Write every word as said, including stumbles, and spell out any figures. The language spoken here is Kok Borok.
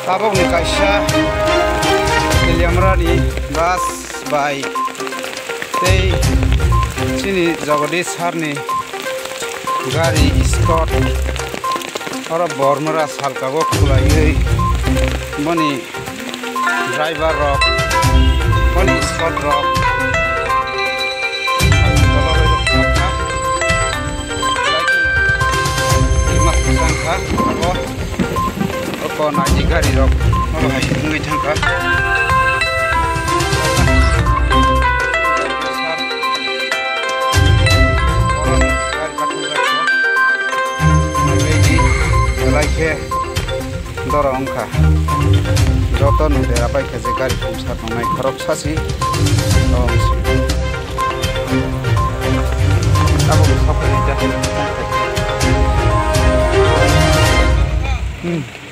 Tabukni kaisa Teliamurani bus bai tei chini Jagadish sir ni gari Escort oro Bormura salkago khulaiwi boni driver rok, boni escort rok. Iko naidi gari rok oro hai wngwi thangkha. Belai khe doro wngkha. Joto no dera bai khe je gari pumsa tongnai khoroksa si. Abo bo sok khe. Hmm.